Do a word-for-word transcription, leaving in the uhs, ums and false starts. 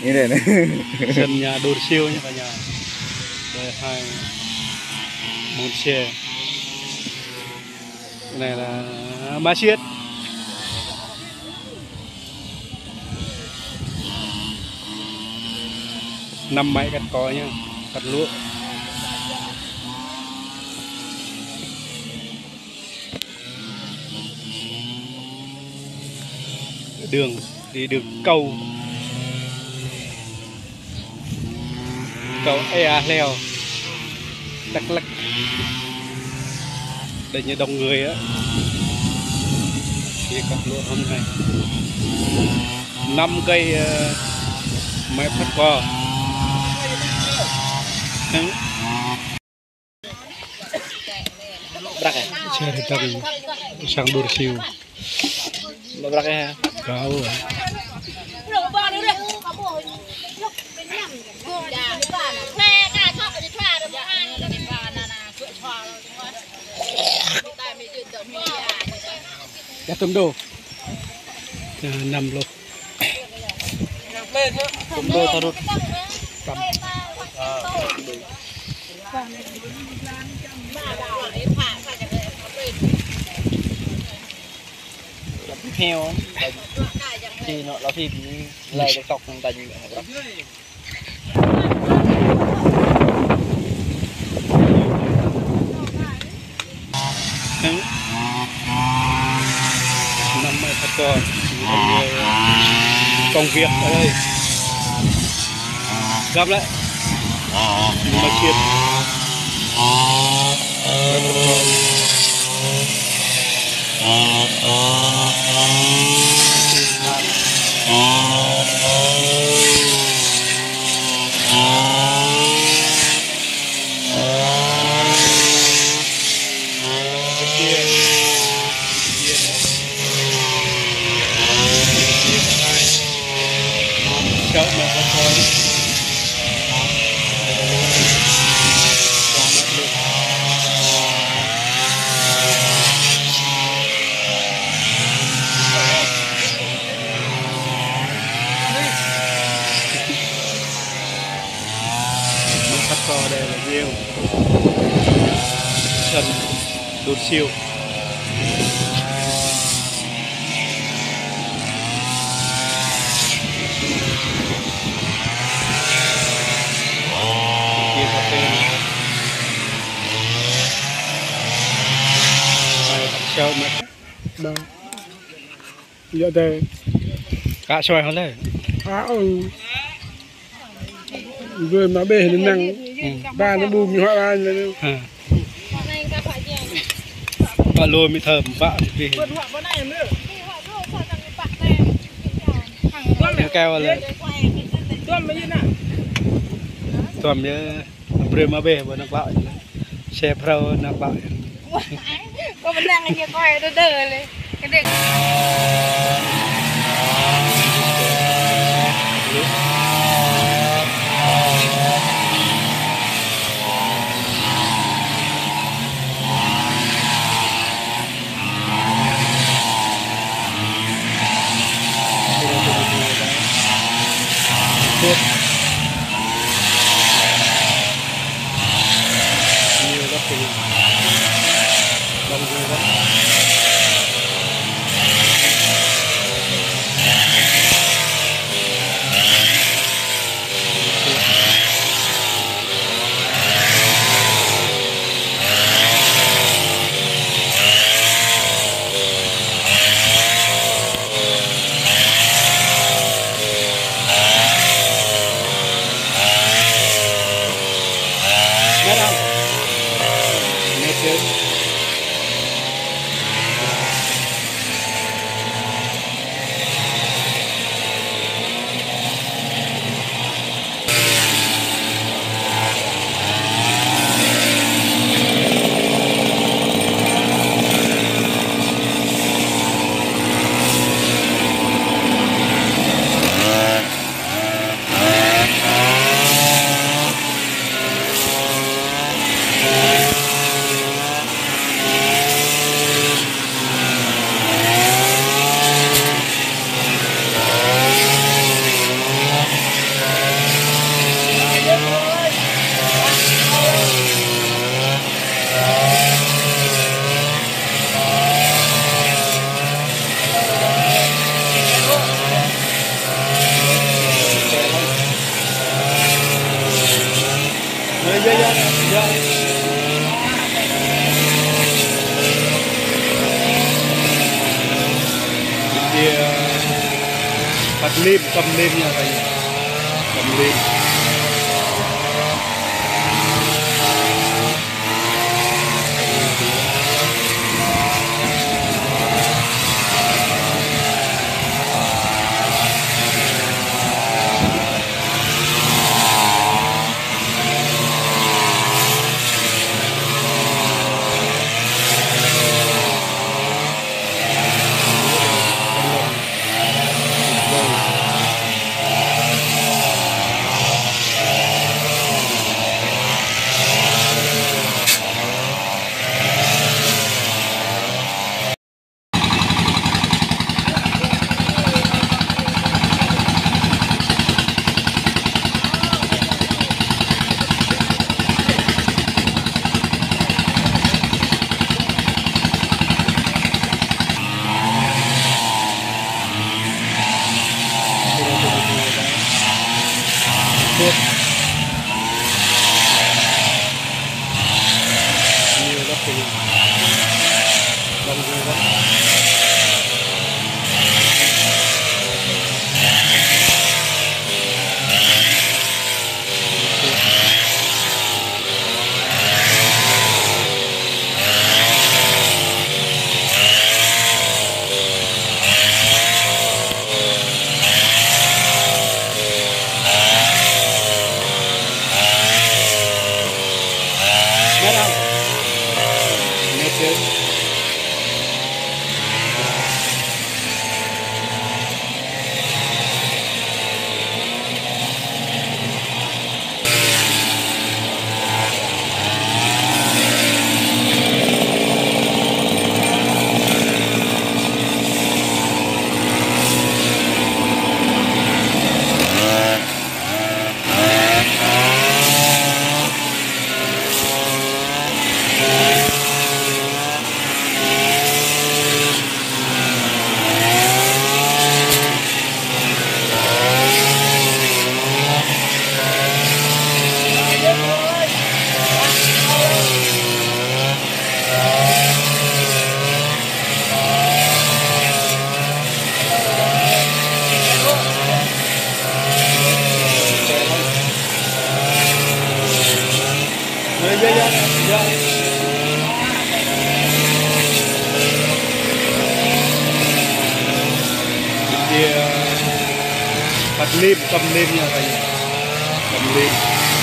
Ñu anai anai. Sân nhà Đôn Siêu ñu kơ ñu. Đây hai môn xe. Cái này là ma siết. Năm máy cắt cỏ nhá, cắt lúa. Đường đi đường cầu, cầu Ea Leo, Đắk Lắk. Đây như đông người á. Thì cặp lúa hôm nay năm cây, ờ, máy phát cò. Brak ya? Saya datang sang Dursiu. Brak ya? Kau. Ya, tôm đô. Ya, năm lô. Tôm đô tarut. Tôm. Heo. Thì nó là phim, lại TikTok không thành. Năm mươi phần trăm công việc ở đây. Gấp đấy. Mà siết. Món thịt kho đây là nhiều. Sân Đôn Siêu. Kia cà phê. Sao mà. Đó. Yua dah. Kak soi hal le. Ah, oh. Brơi mă bĕ năng. Hmm. Ba ñu ƀu mĭ hua ba ñu. Ha. Ba lô mĭ thơm ba bĕ. Ñu kêu le. Tuôm yơh. Brơi mă bĕ ƀơi anăp klă. Xe phrâo anăp klă. Kâo pơnăng ñu kơ đơ đơ le. Kơ đơ. Iya, iya, iya. Dia empat lima, empat lima ya, Pak. Empat lima. Dia empat lima, empat lima ya, Pak. Empat lima.